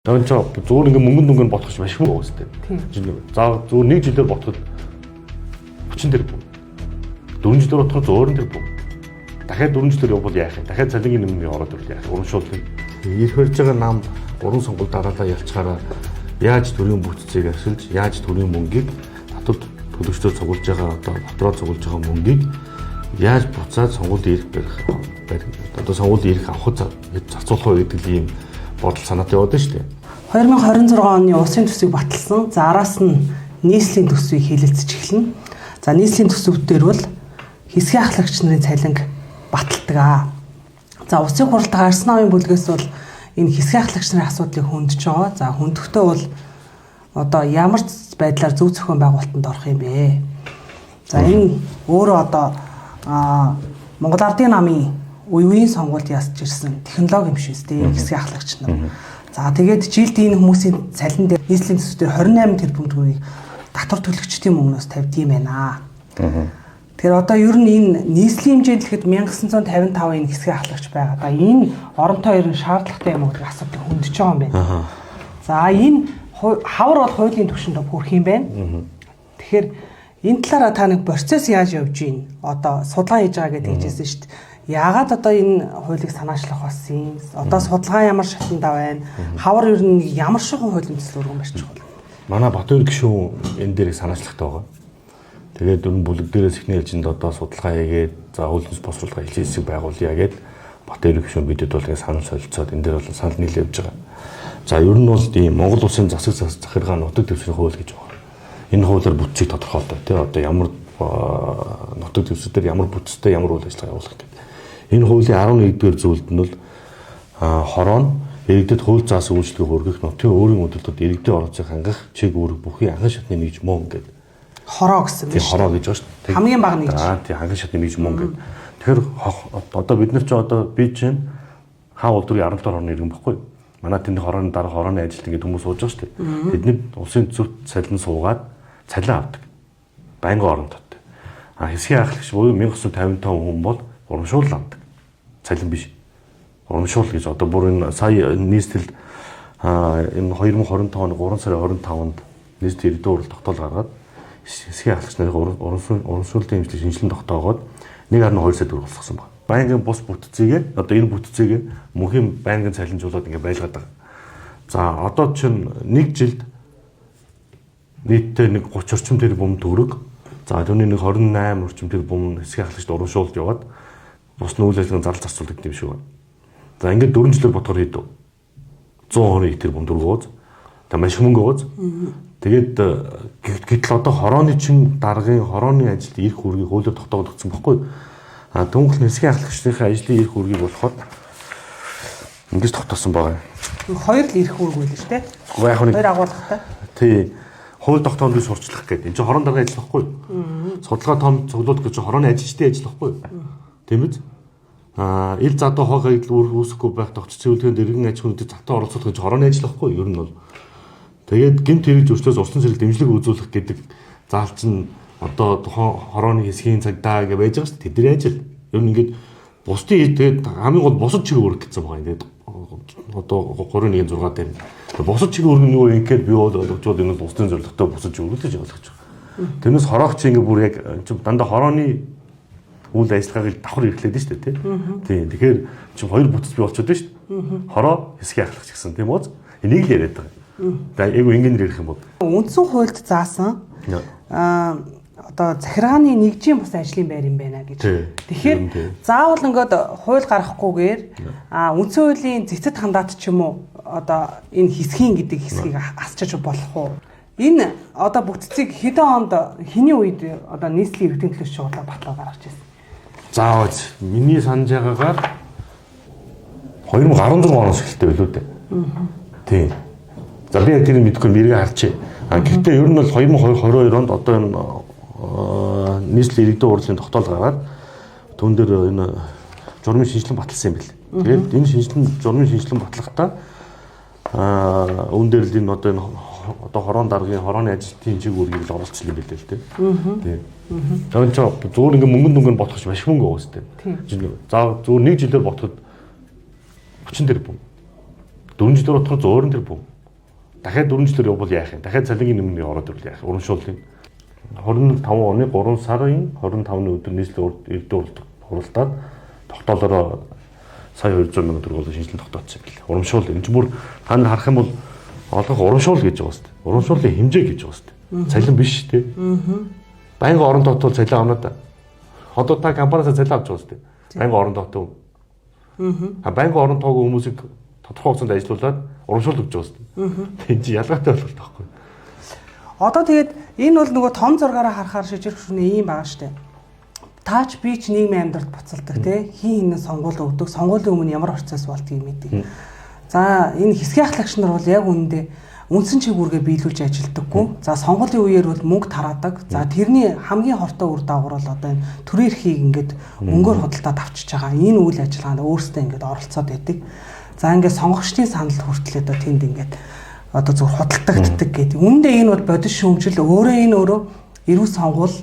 Тэр чинь зүгээр ингээ мөнгөн дүнгээр бодох маш их мөнгө үстэй. За зүгээр нэг жилээр бодоход 30 тэрбум. 4 жилээр бодоход 120 тэрбум. Дахиад 4 жилээр явбал яах юм? Дахиад цалингийн нэмэг ороод ирвэл яах юм? Урамшуулна. Ирэх барьж байгаа нам гурван сонгуул дараалал ялчгаараа яаж төрийн бүтцийг ашиглаж, яаж төрийн мөнгийг татвар төлөгчдөр цуглаж байгаа, одоо дотроо цуглаж байгаа мөнгийг яаж буцаад сонгуульд ирэх барих, одоо сонгуульд ирэх авахд зарцуулах вэ гэдэг ийм бодол санаатай яваад байна шүү дээ. 2026 оны улсын төсвийг баталсан. За, араас нь нийслэлийн төсвийг хэлэлцэж эхэлнэ. За, нийслэлийн төсөв дээр бол хэсгийн ахлагч нарын цалинг баталдаг аа. За, улсын хурлд гарсан намын бүлгээс бол энэ хэсгийн ахлагч нарын асуудлыг хөндөж байгаа. За, хөндөхдөө бол одоо ямар байдлаар зөв зохион байгуулалтанд орох юм бэ? За, энэ өөрөө одоо Монгол Ардын намын үе үеийн сонгуульд ясч ирсэн технологи юм шиг үстэй хэсгийн ахлагч нар. За, тэгээд жилд энэ хүмүүсийн цалин дээр нийслэлийн төсөв дээр 28 тэрбум төгрөгийг татвар төлөгчдийн мөнгнөөс тавьд юм байна. Тэгэхээр одоо ер нь энэ нийслэлийн хэмжээнд хэлэхэд 1955 энэ хэсгийн ахлагч байгаа. Да, энэ оронтой ер нь шаардлагатай юм уу гэдэг асуудлыг хөндөж байгаа юм байна. За, энэ хавар бол хуулийн түвшинд хүрэх юм байна. Тэгэхээр энэ талаараа та нэг процесс яаж явж гин, одоо судалгаа хийж байгаа гэдэг хэлжсэн шүү дээ. Яагаад одоо энэ хуулийг санаачлах болсон юм? Одоо судалгаа ямар шатанда байна? Хавар ер нь ямар шугам хуулийн төсөл өргөн барьчих вэ? Манай Батөр гишүүн энэ дээрээ санаачлагтай байгаа. Тэгээд дөрвөн бүлэг дээрээс эхний ээлжинд одоо судалгаа хийгээд, за, хуулийн босруулга хэлцээ хэсэг байгуулъя гээд Батөр гишүүн бидэд бол ингэ санал солилцоод энэ дээр бол санал нийлээ явж байгаа. За, ер нь бол ийм Монгол улсын засаг захиргаа нутаг дэвсгэрийн хууль гэж байгаа. Энэ хуулиар бүтцийг тодорхойлдог, тий, одоо ямар нутаг дэвсгэр дээр ямар бүтцтэй ямар үйл ажиллагаа явуулах гэдэг. Энэ хуулийн 11-р зүйлд нь бол хороо нь иргэдэд хууль заасан үйлчлэгийг хүргэх, нутгийн өөрийн удирдлагад иргэдийн оролцоог хангах чиг үүрэг бүхий анхан шатны нэгж мөн гэдэг. Хороо гэсэн юм шүү. Хороо гэж байгаа шүү дээ. Хамгийн бага нэгж. Аа, тий, анхан шатны нэгж мөн гэдэг. Тэгэхээр одоо бид нар ч одоо би чинь хаа улдврын 17 хорны иргэн бохгүй. Манай тэнд хорооны дараа хорооны ажилт ингээд хүмүүс сууж байгаа шүү дээ. Тэдний улсын зөв цалин суугаад цалин авдаг. Байнгын орон тоотой. А хэсгийн ахлагч буюу 1955 хүн бол урамшуул авдаг. Цалин биш. Урамшуул гэж одоо бүр энэ сая нийслэлд энэ 2025 оны 3 сарын 25-нд нийслэл иргэдийн хурал тогтоол гаргаад хэсгийн ахлагч нарын урамшууллын хэмжлэг шинжилэн тогтоогоод 1.2 сая төгрөг болгосон байна. Байнгын бус бүтцийгээ, одоо энэ бүтцийгээ мөнхийн байнгын цалинжуулаад ингээ байлгаад байгаа. За, одоо чинь нэг жилд нийтдээ нэг 30 орчим тэрбум төгрөг. За, түүний нэг 28 орчим тэрбум хэсгийн ахлагчд урамшуулд яваад бус нь үйл ажиллагаанд зардал зарцуулдаг юм шиг байна. За, ингээд 4 жилээр бодохоор хэд вэ? 121 тэрбум төгрөг ууз. Та маш их мөнгө ууз. Тэгээд гэтэл одоо хорооны чин даргын хорооны ажилд эрх үүргийг хуулиар тогтоогдсон бохгүй. А түнхэл хэсгийн ахлагчдын ажлын эрх үүргийг болохоор ингэж тогтоосон байгаа юм. Хоёр л эрх үүрэг байлаа шүү дээ. Яг нэг хоёр агуулгатай. Тий. Хууль тогтоонд би сурчлах гэдэг. Энд чинь хорон даргын ажил байхгүй. Судалгаа том цуглуулах гэж хорооны ажилчдын ажил байхгүй. Тийм биз? А ил задуу хог хаягдл үр үүсэхгүй байх тогтц цэвэрлэгээнд иргэн аж ахуйн татан оролцуулах гэж хорооны ажил байхгүй ер нь бол. Тэгээд гэмт хэрэг зөрчлөөс урсан зэрэг дэмжлэг үзүүлэх гэдэг заал чинь одоо тухайн хорооны хэсгийн цагдаа гэж байж байгаа шүү дээ. Тэдний ажил. Ер нь ингээд бусдын, тэгээд хамгийн гол бусад чиг үүрэг гэсэн байгаа юм. Тэгээд одоо 3.1.6 дээр бусад чиг үүрэг нь юу юм гэхээр би бол ойлгож бол энэ бол улсын зорилготой бусад чиг үүрэг гэж ойлгож байгаа. Тэрнээс хороогч ингээ бүр яг дандаа хорооны үйл ажиллагааг давхар эрхлээд шүү дээ, тий. Тэгэхээр чи хоёр бүтц бий болчиход байна шүү дээ. Хороо, хэсгийн ахлагч гэсэн, тийм үү? Энийг л яриад байгаа. За, яг ингээнээр ярих юм бол үндсэн хуульд заасан одоо захиргааны нэгжийн бус ажлын байр юм байна гэж. Тэгэхээр заавал ингээд хууль гаргахгүйгээр үндсэн хуулийн зэцэд хандаат ч юм уу одоо энэ хэсгийн гэдэг хэсгийг асчиж болох уу? Энэ одоо бүтцийг хэдэн онд, хэний үед одоо нийслэлийн иргэдийн төлөөч хурлаар батлаа гаргаж ирсэн? Заавал миний санаж байгаагаар 2016 оноос эхэлтэй байлуу дээ. Тийм. За, би яг тэрийг мэдэхгүй, мэргээ харчээ. А гэхдээ ер нь бол 2022 онд одоо энэ нийслэлийн иргэдийн хурлын тогтоол гаргаад түн дээр энэ журмын шинжилэн баталсан юм бэл. Тэгээд энэ шинжилэн журмын шинжилэн батлахдаа үүн дээр л энэ одоо энэ одоо хорон даргын хорооны ажилтны чиг үүргийг л оруулсан юм билээ л дээ. Тийм. Тэр чинь зүгээр ингээ мөнгөн дүнгээр бодох маш их мөнгө байгаа үстэй. За, зүгээр нэг жилээр бодоход 30 тэрбум. 4 жилээр бодоход 120 тэрбум. Дахиад 4 жилээр явбал яах юм? Дахиад цалингийн нэмэг ороод ирвэл яах юм? Урамшууллын 25 оны 3 сарын 25-ны өдөр нийслэлийн иргэдийн хуралдаад тогтоолороо сая 200 сая төгрөг болон шинжилэн тогтоодсон юм билээ. Урамшуул энэ чинь бүр та нар харах юм бол олгох урамшуул гэж байгаа шүү дээ. Урамшууллын хэмжээ гэж байгаа шүү дээ. Цалин биш шүү дээ. Байнгын орон тоотол цалин авна да. Одоо та компаниасаа цалин авч байгаа шүү дээ. Байнгын орон тоотой. А байнгын орон тоогүй хүмүүсийг тодорхой хугацаанд ажилуулад урамшуул өгч байгаа шүү дээ. Энэ чинь ялгаатай бололт байхгүй. Одоо тэгээд энэ бол нөгөө том зургаараа харахаар шижирх шүнээ ийм байгаа шүү дээ. Таач би ч нийгмийн амьдралд буцалдаг тий хин хинэн сонгуул өгдөг. Сонгуулийн өмнө ямар процесс болдгийг мэддэг. За энэ хэсгийн ахлагч нар бол яг үүндээ үндсэн чиг үүргээ биелүүлж ажилдаггүй. За сонгуулийн үеэр бол мөнгө тараадаг. За тэрний хамгийн хортой үр дагавар бол одоо энэ төрийн эрхийг ингээд мөнгөөр худалдаад авчиж байгаа. Энэ үйл ажиллагаанд өөрсдөө ингээд оролцоод байдаг. За ингээд сонгогчдын санал хүртэл одоо тэнд ингээд одоо зөв худалдагддаг гэдэг. Үүндээ энэ бол бодит шүүмжил өөрөө энэ өөрөө эрүү сонгуул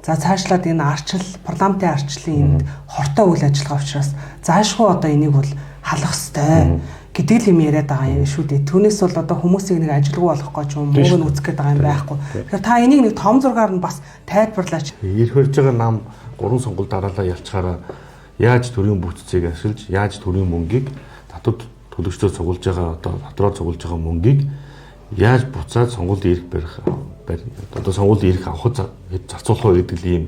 за цаашлаад энэ арчил парламентын арчлын энд хортой үйл ажиллагаа учраас заашгүй одоо энийг бол халах ёстой гэдэг л юм яриад байгаа юм шүү дээ. Түүнээс бол одоо хүмүүсийг нэг ажилгүй болгох гэж юм мөнгө нь үзэх гээд байгаа юм байхгүй. Тэгэхээр та энийг нэг том зургаар нь бас тайлбарлаач. Ирэх барьж байгаа нам 3 сонгуул дараалал ялчхаараа яаж төрийн бүтцийг ашиглаж, яаж төрийн мөнгийг татвар төлөгчдөр цуглаж байгаа одоо татраар цуглаж байгаа мөнгийг яаж буцаад сонгуульд ирэх барих одоо сонгуульд ирэх авахд зарцуулах вэ гэдэг л ийм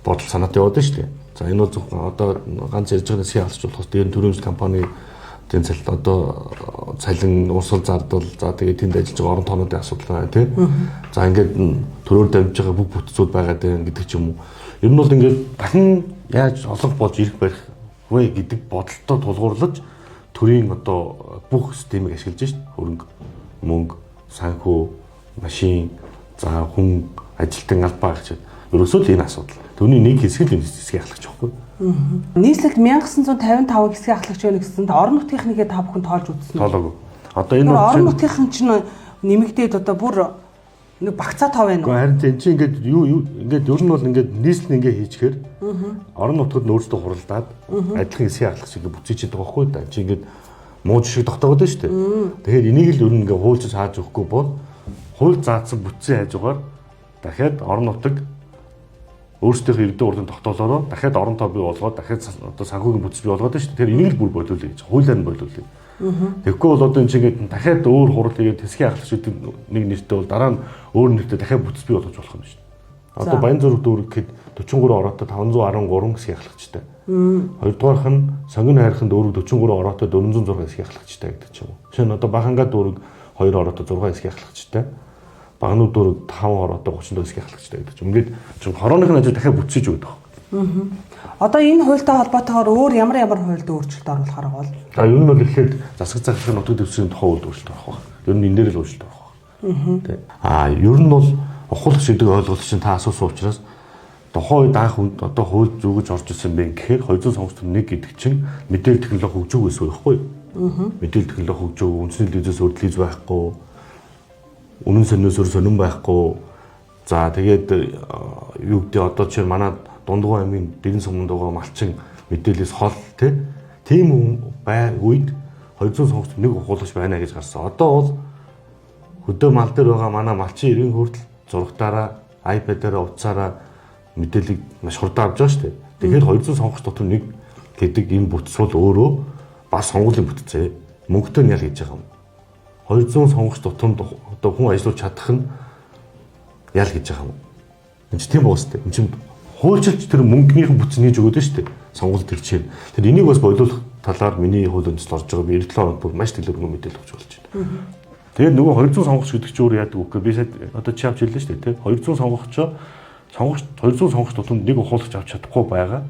бодол санаатай яваад байна шүү дээ. За энэ бол зөвхөн одоо ганц ярьж байгаа засгийн алч болохоос дээр нь төрийн компани тийм цал одоо цалин урсгал зардал за тэгээд тэнд ажиллаж байгаа орон тоонуудын асуудал байна тий. За ингээд төрөөр дамжиж байгаа бүх бүтцүүд байгаа дээ гэдэг ч юм уу. Ер нь бол ингээд дахин яаж олонх болж ирэх барих вэ гэдэг бодолтой тулгуурлаж төрийн одоо бүх системийг ашиглаж шít. Хөрөнгө, мөнгө, санхүү, машин, за хүн, ажилтан албаа гэж. Ерөөсөө л энэ асуудал. Түүний нэг хэсэг л энэ хэсгийг ахлагч байхгүй. Нийслэлд 1955 хэсгийн ахлагч байна гэсэн орон нутгийнхныгээ та бүхэн тоолж үзсэн үү? Тоолоогүй. Одоо энэ орон нутгийнхан чинь нэмэгдээд одоо бүр нэг багцаа тоо байна уу? Харин энэ чинь ингээд юу ингээд ер нь бол ингээд нийслэл ингээд хийчихээр орон нутгад нь өөрсдөө хуралдаад адилхан хэсгийн ахлагч ингээд бүтээчээд байгаа байхгүй да. Чи ингээд муу жишг тогтоогод байна шүү дээ. Тэгэхээр энийг л ер нь ингээд хуульч хааж өгөхгүй бол хууль заасан бүтцийн хажуугаар дахиад орон нутаг өөрсдийнхөө иргэдийн хурлын тогтоолоороо дахиад орон тоо бий болгоод дахиад одоо санхүүгийн бүтц бий болгоод байна шүү дээ. Тэгэхээр энийг л бүр болиулъя гэж хуулиар нь болиулъя. Тэгэхгүй бол одоо энэ чинь ингээд дахиад өөр хурал хийгээд тэсгийн ахлагч гэдэг нэг нэртэй бол дараа нь өөр нэртэй дахиад бүтц бий болгож болох юм шүү дээ. Одоо Баянзүрэг дүүрэг гэхэд 43 ороотой 513 хэсгийн ахлагчтай. Хоёрдугаарх нь Сонгино хайрхан дүүрэг 43 ороотой 406 хэсгийн ахлагчтай гэдэг ч юм уу. Жишээ нь одоо Баханга дүүрэг 2 ороотой 6 хэсгийн ахлагчтай. Багнуу дүүрэг 5 ороотой 34 хэсгийн ахлагчтай гэдэг ч юм. Ингээд хорооных нь ажил дахиад бүтсэж өгдөг. Одоо энэ хуультай холбоотойгоор өөр ямар ямар хуульд өөрчлөлт оруулах арга бол? За ер нь бол эхлээд засаг захирлын нутаг дэвсгэрийн тухай хуульд өөрчлөлт орох байх. Ер нь энэ дээр л өөрчлөлт орох байх. Аа ер нь бол ухуулах шийдэг ойлголт чинь та асуусан учраас тухайн үед анх одоо хууль зүгэж орж ирсэн бэ гэхээр 200 сонгогч нэг гэдэг чинь мэдээлэл технологи хөгжөөг байсан байхгүй юу? Мэдээлэл технологи хөгжөөг, үндэсний телевизээс өөр телевиз байхгүй, үнэн сониос өөр сонин байхгүй. За тэгээд юу гэдэг одоо жишээ манай Дундгуй аймгийн Дэрэн суманд байгаа малчин мэдээлэлээс хол тийм бай үед 200 сонгогч нэг ухуулагч байна гэж гарсан. Одоо бол хөдөө мал дээр байгаа манай малчин иргэн хүртэл зурагтаараа, iPad-аараа, утсаараа мэдээллийг маш хурдан авч байгаа шүү дээ. Тэгэхээр 200 сонгогч дотор нэг гэдэг энэ бүтц бол өөрөө бас сонгуулийн бүтцээ. Мөнгөтэй нь ял хийж байгаа юм. 200 сонгогч тутамд одоо хүн ажиллуулж чадах нь ял гэж байгаа юм. Энд чинь тийм уус дээ. Энд чинь хуульчилж тэр мөнгөнийхэн бүтц нээж өгөөд нь шүү дээ. Сонгуул тэр чинь. Тэр энийг бас болиулах талаар миний хууль өндөсөл орж байгаа. Би 97 онд бүр маш дэлгэрэнгүй мэдээлэл өгч болж байна. Тэгээд нөгөө 200 сонгогч гэдэг чинь өөр яадаг вэ? Би сая одоо чи авч хэллээ шүү дээ, тэ. 200 сонгогчоо сонгогч 200 сонгогч тутамд нэг ухуулагч авч чадахгүй байгаа.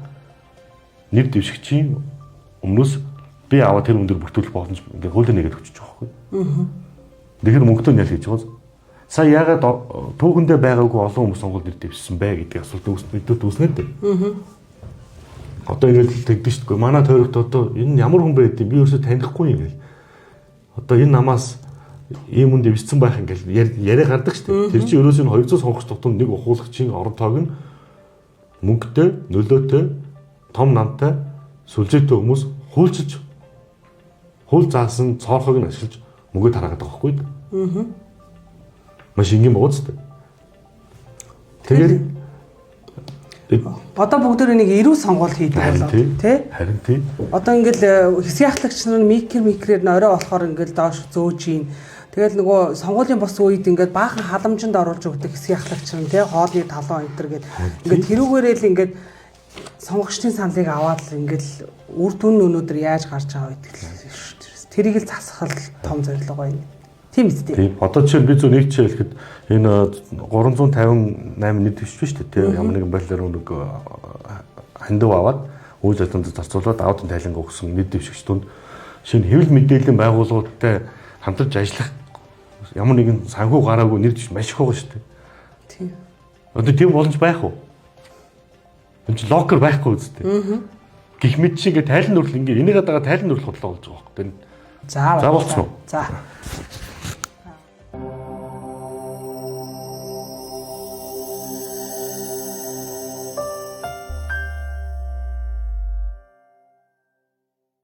Нэр дэвшигчийн өмнөөс би аваа тэр өндөр бүртгүүлэх боломж ингээд хуулиар нэгээд өгч байгаа байхгүй. Тэгэхээр мөнгөтэй нь ял хийж байгаа. Сая яагаад түүхэндээ байгаагүй олон хүмүүс сонгуульд нэр дэвшсэн бэ гэдэг асуулт нэгдүгээр үүснэ дээ. Одоо ингээд л тэгдэж шүү дээ. Манай тойрогт одоо энэ ямар хүн байд юм би ерөөсөө танихгүй юм гээл. Одоо энэ намаас ийм хүн дэвшсэн байх ингээл яриа гардаг шүү дээ. Тэр чинь ерөөсөө 200 сонгогч тутамд нэг ухуулагчийн орон тоог нь мөнгөтэй, нөлөөтэй, том намтай, сүлжээтэй хүмүүс хуульчилж хууль заасан цоорхог нь ашиглаж мөнгө тараагаад байгаа байхгүй юу? Аа. Маш энгийн байгаа зү. Тэгээд одоо бүгдөө нэг эрүү сонгуул хийдэг болоо тий. Харин тий. Одоо ингээл хэсгийн ахлагч нар нь микрээр нь орой болохоор ингээл доош зөөж ийн. Тэгэл нөгөө сонгуулийн бос үед ингээд баахан халамжинд оруулж өгдөг хэсгийн ахлагч нар тий хоолны талон энэ төр гээд ингээд тэрүүгээрээ л ингээд сонгогчдын саналыг аваад л ингээд үр дүн өнөөдөр яаж гарч байгаа вэ гэдэг л шүү дээ. Тэрийг л засах л том зорилго байна. Тийм үстэй. Тийм. Одоо жишээ би зөв нэг жишээ хэлэхэд энэ 358 нэр дэвшиж шүү дээ. Тийм ямар нэгэн байдлаар нэг хандив аваад үйл ажиллагаанд зарцуулаад аудын тайланг өгсөн нэр дэвшигч тунд шинэ хэвлэл мэдээллийн байгууллагуудтай хамтарч ажиллах ямар нэгэн санхүү гараагүй нэр дэвшигч маш их байгаа шүү дээ. Тийм. Одоо тийм боломж байх уу? Энэ чинь локер байхгүй үстэй. Гэх мэт шиг тайлан нүрэл ингээ энийгээ дагаа тайлан нүрэл худлаа болж байгаа байхгүй. За болцсон уу? За.